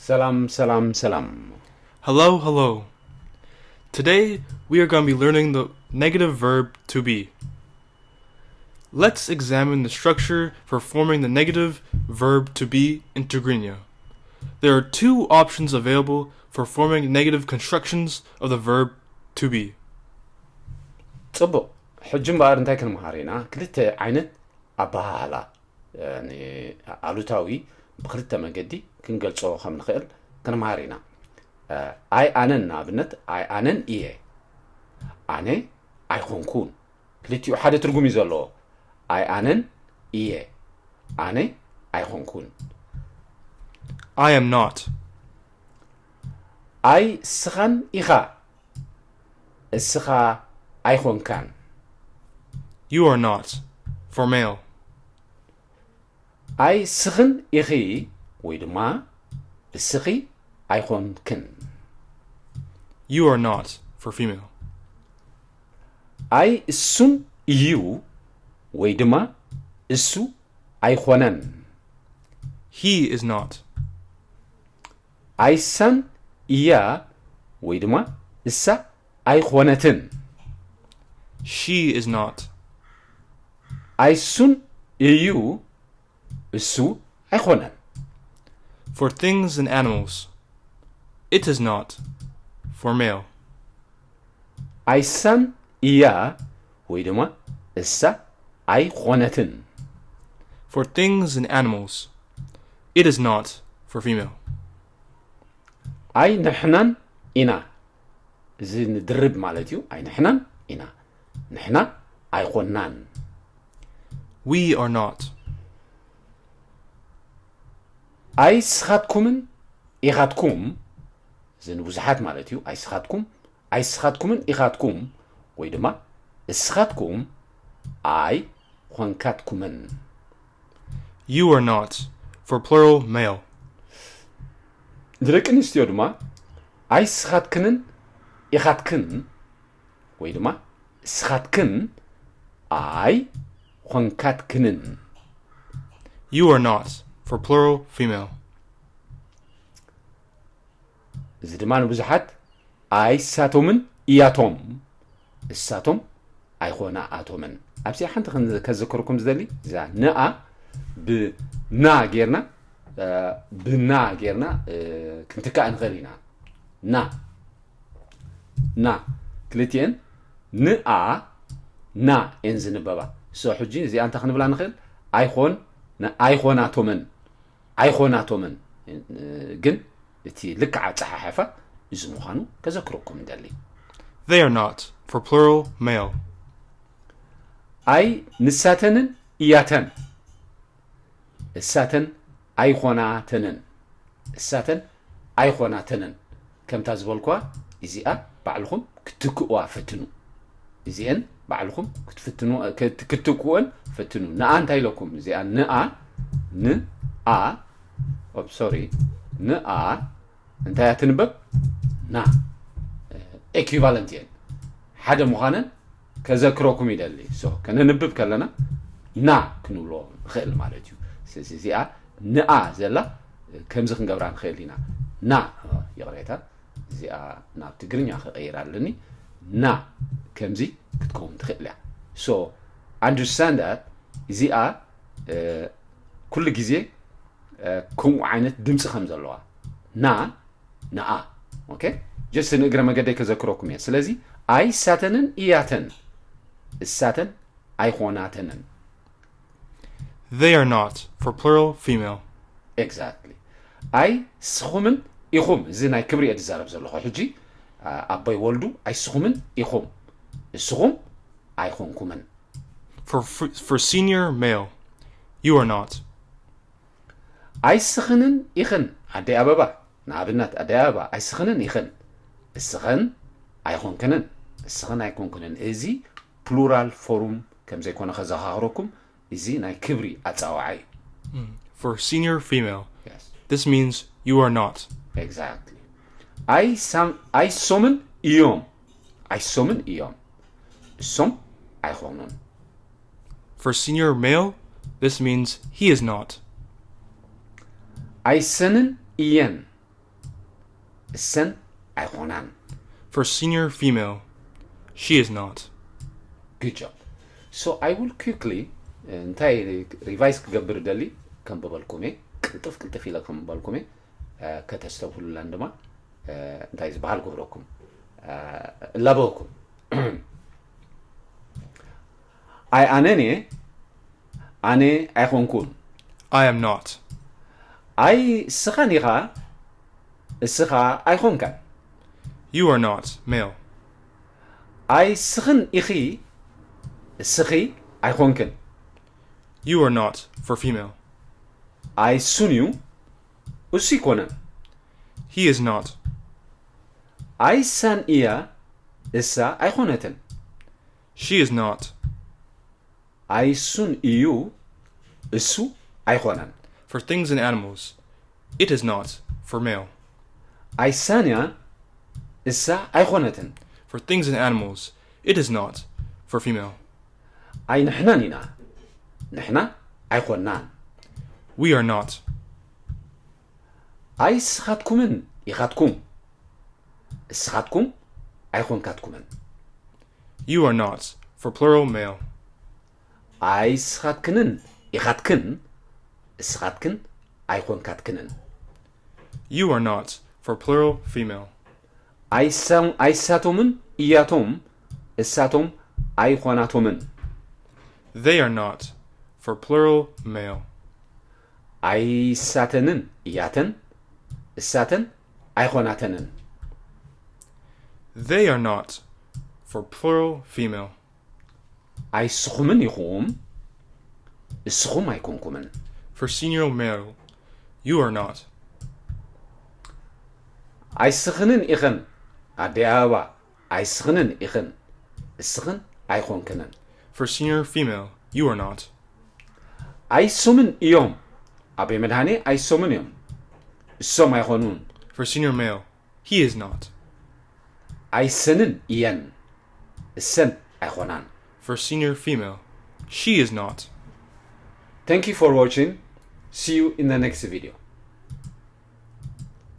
ሰላም ሰላም ሰላም። Hello, hello. Today we are going to be learning the negative verb to be. Let's examine the structure for forming the negative verb to be in Tigrinya. There are two options available for forming negative constructions of the verb to be. ጽቡቕ። ሕጂ እምበኣር እንታይ ክንመሃር ኢና? ክልተ ዓይነት ኣበሃህላ፣ ኣሉታዊ፣ ብክልተ መገዲ ክንገልጾ ከም ንኽእል ክንመሃር ኢና። ኣይ ኣነን፣ ንኣብነት ኣይ ኣነን እየ፣ ኣነ ኣይኮንኩን። ክልቲኡ ሓደ ትርጉም እዩ ዘለዎ። ኣይ ኣነን እየ፣ ኣነ ኣይኮንኩን። I am not. ኣይ እስኻን ኢኻ፣ እስኻ ኣይኾንካን። You are not. For male. ኣይ እስኽን ኢኺ ወይ ድማ እስኺ ኣይኾንክን። You are not. For female. ኣይ እሱን እዩ ወይ ድማ እሱ ኣይኾነን። He is not. ኣይ እሳን እያ ወይ ድማ እሳ ኣይኾነትን። She is not. ኣይ እሱን እዩ፣ እሱ ኣይኾነን። For things and animals, it is not. For male. ኣይ እሳን እያ ወይ ድማ እሳ ኣይኾነትን። For things and animals, it is not. For female. ኣይ ንሕናን ኢና፣ እዚ ንድርብ ማለት እዩ። ኣይ ንሕናን ኢና፣ ንሕና ኣይኾንናን። We are not. ኣይ ስኻትኩምን ኢኻትኩም፣ እዚ ንብዙሓት ማለት እዩ። ኣይ ስኻትኩም፣ ኣይ ስኻትኩምን ኢኻትኩም ወይ ድማ እስኻትኩም ኣይ ኾንካትኩምን። You are not. For plural, male. ንደቂ ኣንስትዮ ድማ ኣይ ስኻትክንን ኢኻትክን ወይ ድማ እስኻትክን ኣይ ኾንካትክንን። You are not. For plural, female. እዚ ድማ ንብዙሓት ኣይ እሳቶምን እያቶም፣ እሳቶም ኣይኾናኣቶምን። ኣብዚ ሓንቲ ከን- ከዘክረኩም ዝደሊ እዛ ንኣ ብና ጌርና፣ እ፣ ብና ጌርና፣ እ፣ ክንትካእ ንኽእል ኢና። ና፣ ና፣ ክልቲኤን ንኣ፣ ና እየን ዝንበባ። ሶ ሕጂ እዚኣ እንታይ ክንብላ ንኽእል? ኣይኾን፣ ን-፣ ኣይኾናቶምን፣ ኣይኾናቶምን። እ፣ ግን እቲ ልክዕ ኣጸሓሕፋ እዚ ምዃኑ ከዘክረኩም እደሊ። They are not. For plural, male. ኣይ ንሳተንን እያተን፣ እሳተን ኣይኾናተንን፣ እሳተን ኣይኾናተንን። ከምታ ዝበልኩዋ እዚኣ ባዕልኹም ክትክእዋ ፈትኑ። እዚአን ባዕልኹም ክትፍትኑ፣ ክት-፣ ክትክእወን ፈትኑ። ንኣ እንታይ ኢለኩም? እዚኣ ንኣ፣ ንኣ፣ ኦፕ፣ ሶሪ፣ ንኣ እንታይ እያ ትንበብ? ና። ኤኩቫለንት እየን። ሓደ ምዃነን ከዘክረኩም ይደሊ። ሶ፣ ከነንብብ ከለና ና ክንብሎ ንኽእል ማለት እዩ። ስለዚ እዚኣ ንኣ ዘላ ከምዚ ክንገብራ ንኽእል ኢና። ና፣ ይቕሬታ፣ እዚኣ ናብ ትግርኛ ክቐይር ኣለኒ። ና ከምዚ ክትከውን ትኽእል እያ። ሶ፣ ኣንደርስታንድ ዳት፣ እዚኣ፣ እ፣ ኩሉ ግዜ፣ እ፣ ከምኡ ዓይነት ድምፂ ከም ዘለዋ። ና፣ ንኣ። ኦኬ? ጀስት ንእግረ መገደይ ከዘክረኩም እየ። ስለዚ ኣይ እሳተንን እያተን፣ እሳተን ኣይኾናተንን። They are not. For plural, female. ኤግዛክትሊ። ኣይ ስኹምን ኢኹም፣ እዚ ናይ ክብሪ እየ ዝዛረብ ዘለኹ ሕጂ። ኣ፣ ኣቦይ ወልዱ፣ ኣይ ስኹምን ኢኹም፣ እስኹም ኣይኾንኩምን። For, for, for senior, male. You are not. ኣይ ስኽንን ኢኽን፣ ኣደይ ኣበባ፣ ንኣብነት ኣደይ ኣበባ፣ ኣይ ስኽንን ኢኽን፣ እስኽን ኣይኾንክንን፣ እስኽን ኣይኮንኩንን። እዚ ፕሉራል ፎርም ከም ዘይኮነ ከዘኻኽረኩም፣ እዚ ናይ ክብሪ ኣጻዋዓይ እዩ። For senior, female. Yes. This means you are not. Exactly. ኣይ ሳም-፣ ኣይ ሶምን እዮም፣ ኣይ ሶምን እዮም፣ እሶም ኣይኾኑን። For senior, male, this means he is not. ኣይ ሰንን እየን፣ እሰን ኣይኾናን። For senior female, she is not. Good job. So I will quickly እንታይ ሪቫይዝ ክገብር ደሊ ከንብበልኩም እየ። ቅልጥፍ ቅልጥፍ ኢለ ከንብበልኩም እየ። ከተስተብህሉላን ድማ እንታይ ዝበሃል ክብረኩም እላበወኩም። ኣይ ኣነን እየ። ኣነ ኣይኮንኩን። I am not. ኣይ እስኻን ኢኻ። እስኻ ኣይኮንካን። You are not male. ኣይ እስኽን ኢኺ። እስኺ ኣይኮንክን። You are not for female. ኣይ እሱን እዩ። እሱ ኣይኮነን። He is not. ኣይ እሳን እያ። እሳ ኣይኮነትን። She is not. ኣይ እሱን እዩ። እሱ ኣይኮነን። For things and animals, it is not for male. ኣይ እሳን እያ። እሳ ኣይኮነትን። For things and animals, it is not for female. ኣይ ንሕናን ኢና። ንሕና ኣይኮናን። We are not. ኣይ እስኻትኩምን ኢኻትኩም። እስኻትኩም ኣይኾንካትኩምን። You are not. For plural male. ኣይ እስኻትክንን ኢኻትክን። እስኻትክን ኣይኾንካትክንን። You are not. For plural female. ኣይ እሳም- ኣይ እሳቶምን እያቶም። እሳቶም ኣይኾናቶምን። They are not. For plural male. ኣይ እሳተንን እያተን። እሳተን ኣይኾናተንን። They are not. For plural female. ኣይ እስኹምን ኢኹም። እስኹም ኣይኮንኩምን። For senior male, you are not. ኣይ እስኽንን ኢኽን። ኣደይ ኣበባ። ኣይ እስኽንን ኢኽን። እስኽን ኣይኾንክንን። For senior female, you are not. ኣይ እሶምን እዮም። ኣበይ መድሃኔ ኣይ እሶምን እዮም። እሶም ኣይኾኑን። For senior male, he is not. ኣይ እሰንን እየን። እሰን ኣይኾናን። For senior female, she is not. Thank you for watching. See you in the next video.